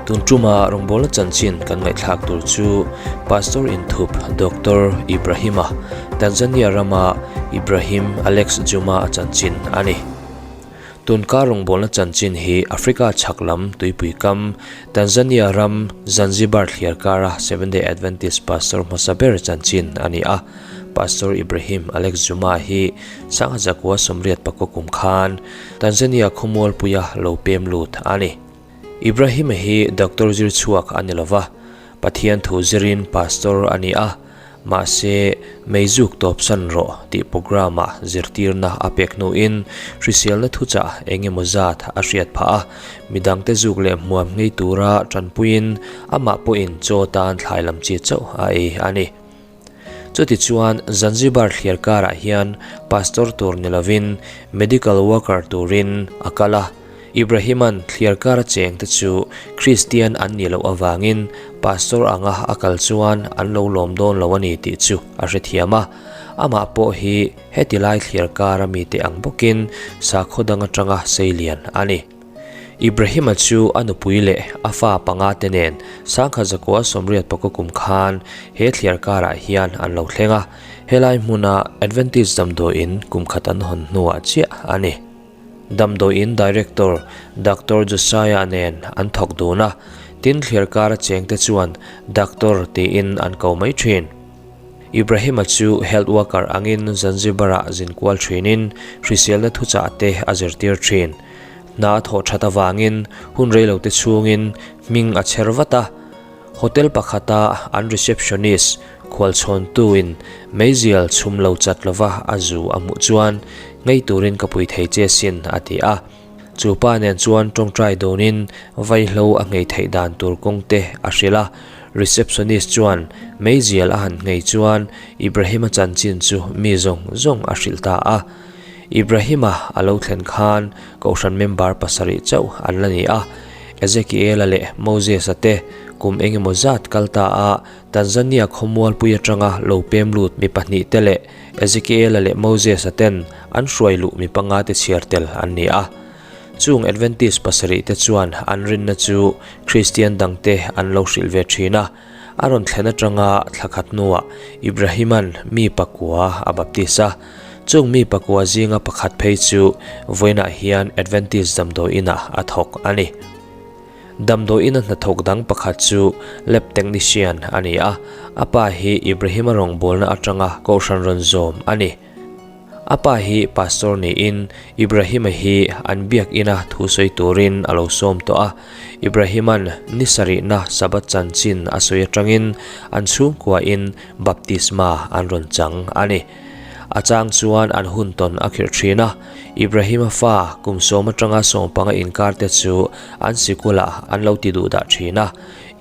Tun tuma rawngbawlna chanchin kan ngaihthlak tur chu Pastor inthup Doctor Ibrahim-a Tanzania rama Ibrahim Alex Juma-a chanchin a ni. Tunkar rawngbawlna chanchin hi Africa chhak lam tuipui kam Tanzania ram Zanzibar thliar kara Seventh-day Adventist Pastor hmasa ber chanchin a ni a. Pastor Ibrahim Alex Juma hi Sangha Zakua 84 kum khan Tanzania khawmualpuia lo pem lut a ni. Ibrahim-a hi doctor zir chhuak a ni lova, Pathian thu zirin pastor a ni a, mahse meizuk tawpsan rawh tih programme-ah zirtirna a pek hnuin hriselna thuchah eng emaw zat a hriat phah a, midangte zuk leh hmuam ngei tura tanpuiin amah pawhin chaw tan thlai lam chi chauh a ei a ni. Chutichuan Zanzibar thliar karah hian pastor tur ni lovin medical worker turin a kal a. Ibrahima'n thliar kara cheng te chu Kristian an nih loh avangin pastor anga a kal chuan an lo lawm dawn lo a ni tih chu a hrethiam a. Amah pawh hi heti lai thliar kara mite ang bawkin sakhaw dang atanga seilian a ni. Ibrahima chu a nupui leh a fa panga te nen Sangkhat zakua 84 kum khan he thliar karah hian an lo thleng a, helai hmuna Adventist damdawiin kum khat an hawn hnuah chiah a ni. Damdawiin Director Doctor Josiah nen an thawk dun a, tin thliar kara chengte chuan Doctor tiin an ko mai thin. Ibrahima chu health worker angin Zanzibar-ah zin kual thinin hriselna thuchah te a zirtir thin. Hna a thawh that avangin hun reilote chhungin hming a chher vat a. Hotel pakhata an receptionist khualchhawntuin meizial chhum lo chat lova a zu a hmuh chuan ngei turin ka pui thei che sin a ti a. Chu pa nen chuan tawngtai dawnin vaihlo a nghei theih dan tur kawng te a hrilh a. Receptionist chuan meizial a han nghei chuan Ibrahim-a chanchin chu mi zawng zawng a hrilh ta a. Ibrahim-a a lo thlen khan Kohhran member pasarih chauh an la ni a, Ezekiel-a leh Moses-a te kum engemaw zat kal ta a, Tanzania khawmualpui atanga lo pem lut mi pahnih te leh Ezekiel-a leh Moses-a ten an hruai luh mi panga te chhiar tel an ni a. Chung Adventist pasarih te chuan an rinna chu Kristian dangte an lo hrilh ve thin a, a rawn thlen atanga thla khat hnuah Ibrahim-a'n mi pakua a baptist a. Chung mi pakua zinga pakhat phei chu vawiinah hian Adventist damdawiinah a thawk a ni. Damdawiina hnathawk dang pakhat chu lab technician a ni a, a pa hi Ibrahim-a rawngbawlna atanga kohhran rawn zawm a ni. A pa hi pastor niin Ibrahim-a hi an biakina thu sawi turin a lo sawm tawh a. Ibrahim-a'n ni sarihna Sabbath chanchin a sawi atangin an chhungkuain baptisma an rawn chang a ni. A chang chuan an hun tawn a khirh thin a, Ibrahim-a fa kum sawm atanga sawmpanga inkar te chu an sikulah an lo ti duh dah thin a.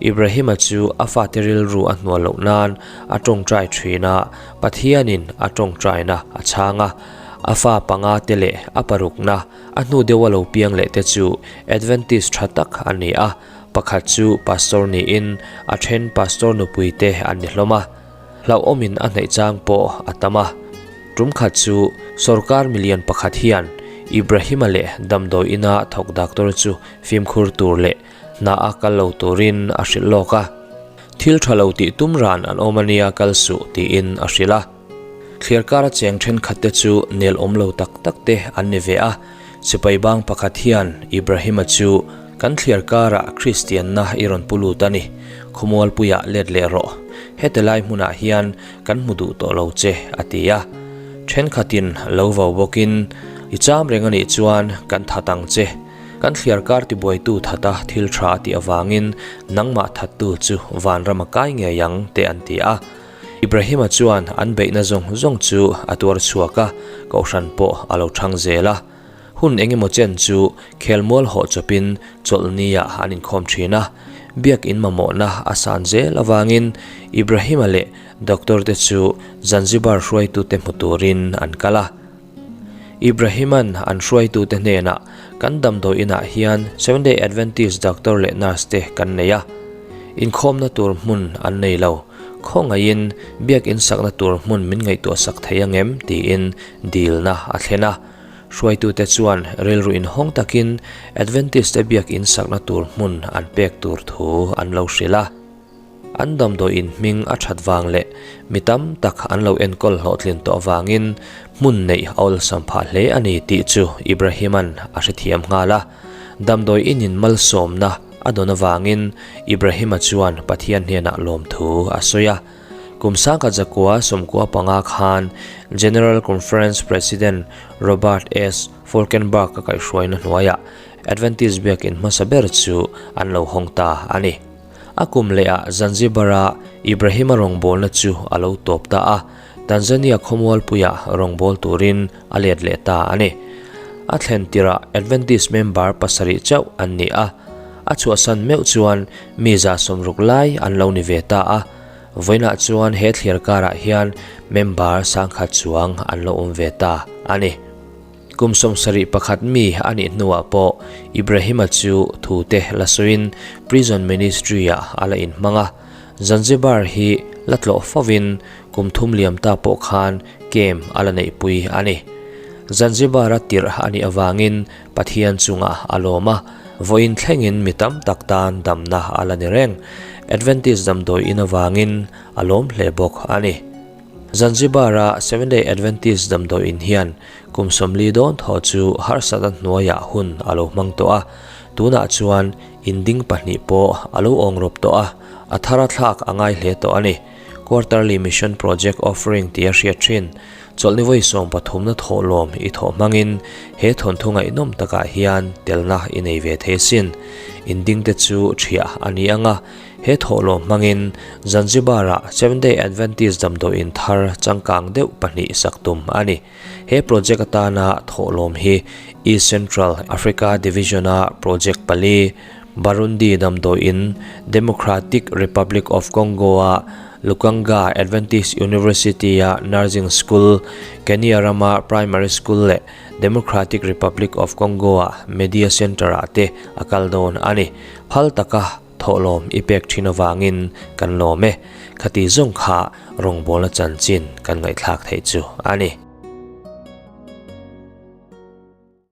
Ibrahim-a chu a fate rilru a hnual loh nan a tawngtai thin a, Pathianin a tawngtaina a chhang a. A fa panga te leh a parukna a hnu deuha lo piang leh te chu Adventist tha tak a ni a, pakhat chu pastor niin a then pastor nupui te an ni hlawm a. Hlauhawmin a hnaih chang pawh a tam a. Tum khat chu sorkar milian pakhat hian Ibrahim-a leh damdawi ina thawk doctor chu fimkhur tur leh hna a kal lo turin a hrilh lawk a. Thil tha lo tih tum ran an awm a nia kal suh tiin a hrilh a. Thliarkara cheng thenkhat te chu nel awm lo tak tak te an ni ve a. Sipai bang pakhat hian Ibrahim-a chu kan thliarkarah Kristianna i rawn pu lut a ni, khawmualpuiah let leh rawh, heti lai hmunah hian kan hmu duh tawh lo che, a ti a. Thenkhatin lo vau bawkin, I cham reng a nih chuan kan that ang che, kan thliarkar tibuaitu thata thil tha a tih avangin nangmah thattu chu vanram a kai ngei ang, te an ti a. Ibrahim-a chuan an beihna zawng zawng chu a tuar chhuak a, kohhran pawh a lo thang zel a. Hun eng emaw chen chu khelmual hawh chawpin chawlhni-ah an inkhawm thin a. Biakin mamawhna a san zel avangin Ibrahim-a leh doctor te chu Zanzibar hruaitute hmu turin an kal a. Ibrahim-a'n an hruaitute hnenah, Kan damdawi inah hian Seventh-day Adventist doctor leh nurse te kan nei a. Inkhawmna tur hmun an nei lo. Khawngaihin biakin sakna tur hmun min ngaihtuah sak thei ang em? tiin dilna a thlen a. Hruaitute chuan rilru inhawng takin Adventist te biak in sakna tur hmun an pek tur thu an lo hrilh a. An damdawi in hming a that vang leh mi tam tak an lo enkawl hlawhtlin tawh avangin hmun neih a awlsam phah hle a ni tih chu Ibrahima'n a hrethiam nghal a. Damdawi in in malsawmna a dawn avangin Ibrahima chuan Pathian hnenah lawmthu a sawi a. Kum sangkhat zakua 95 khan General Conference President Robert S. Falkenberg a kaihhruaina hnuaiah Adventist biakin hmasa ber chu an lo hawng ta a ni. A kum lehah Zanzibar-a Ibrahima rawngbawlna chu a lo tawp ta a, Tanzania khawmualpuiah rawngbâwl turin a let leh ta a ni. A thlen tirah Adventist member pasarih chauh an ni a, a chhuahsan meuh chuan mi 160 lai an lo ni ve ta a, vawiinah chuan he thliar karah hian member sangkhat chuang an lo awm ve ta a ni. Kum 71 mi a nih hnuah pawh Ibrahima chu thute la sawiin Prison Ministry-ah a la inhmang a, Zanzibar hi la tlawh fovin kum thum liam ta pawh khan camp a la neihpui a ni. Zanzibar-a tirh a nih avangin Pathian chungah a lawm a, vawiin thlengin mi tam tak tan damna a la ni reng. Adventist damdawi in avangin a lawm hle bawk a ni. Zanzibar-a Seventh-day Adventist damdawi in hian kum 40 dawn thaw chu harsatna hnuaiah hun a lo hmang tawh a, tunah chuan in ding pahnih pawh a lo awng rawp tawh a, a thara thlak a ngai hle tawh a ni. Quarterly Mission Project Offering tia hriat thin, chawlhni vawi 13 na thawhlawm i thawh hmangin he thawnthu ngaihnawm takah hian telna i nei ve thei asin. In dingte chu ṭhiah a ni ang a, he thawhlawm hmangin Zanzibar-ah Seventh-day Adventist damdawiin thar changkang deuh pahnih sak tum a ni. He project atana thawhlawm hi East Central Africa Division-a project pali, Burundi damdawiin Democratic Republic of Congo-a Lukanga Adventist University-a Nursing School, Kenya rama Primary School leh Democratic Republic of Congo-a Media Centre-ah te a kal dawn a ni. Phal taka thawhlawm i pek thin avangin kan lawm e. Khati zawng kha rawngbawlna chanchin kan ngaihthlak theih chu a ni.